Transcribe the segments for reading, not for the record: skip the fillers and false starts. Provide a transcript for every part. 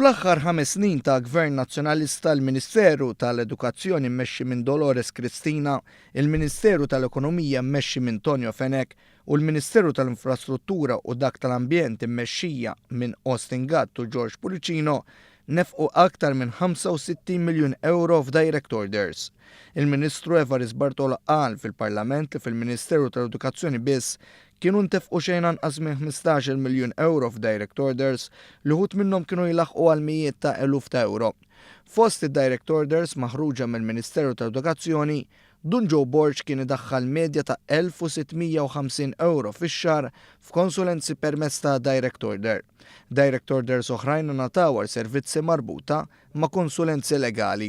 Fl-aħħar ħames snin ta' Gvern Nazzjonalista l-Ministeru tal-Edukazzjoni mmexxi minn Dolores Cristina, il-Ministeru tal-Ekonomija mmexxi minn Tonio Fenech u l-Ministeru tal-Infrastruttura u dak tal-Ambjent immexxija minn Austin Gatt u George Pullicino nefqu aktar minn 65 miljun ewro f'direct orders. Il-Ministru Evarist Bartolo qal fil-Parlament li fil-Ministeru tal-Edukazzjoni biss kienu ntefqu xejn anqas minn 15-il miljun ewro f'direct orders li wħud minnhom kienu jlaħħqu għal mijiet ta' eluf ta' ewro. Fost id-direct orders maħruġa mill-Ministeru tal-Edukazzjoni, Dun Joe Borg kien idaħħal medja ta' 1,650 ewro fix-xahar f'konsulenzi permezz ta' direct order. Direct orders oħrajn ingħataw għal servizzi marbuta ma' konsulenzi legali.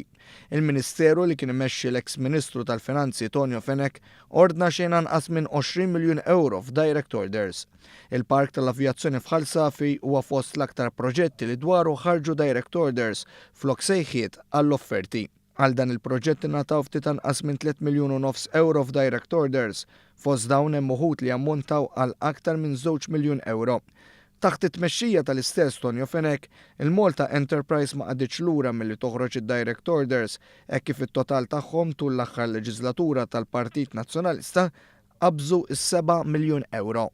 Il-Ministeru li kien imexxi l-eks Ministru tal-Finanzi Tonio Fenech ordna xejn anqas minn 20 miljun ewro f'direct orders. Il-Park tal-Avjazzjoni f'Ħal Safi huwa fost l-aktar proġetti li dwaru ħarġu direct orders flok sejħiet għall-offerti. Għal dan il-proġett ingħataw ftit anqas minn 3 miljun u nofs ewro f'direct orders. Fost dawn hemm uħud li jammontaw għal aktar minn 2 miljun ewro. Taħt it-tmexxija tal-istess Tonio Fenech, il-Malta Enterprise ma qagħditx lura milli toħroġ id-direct orders hekk kif it-total tagħhom tul l-aħħar leġislatura tal-Partit Nazzjonalista qabżu s-7 miljun ewro.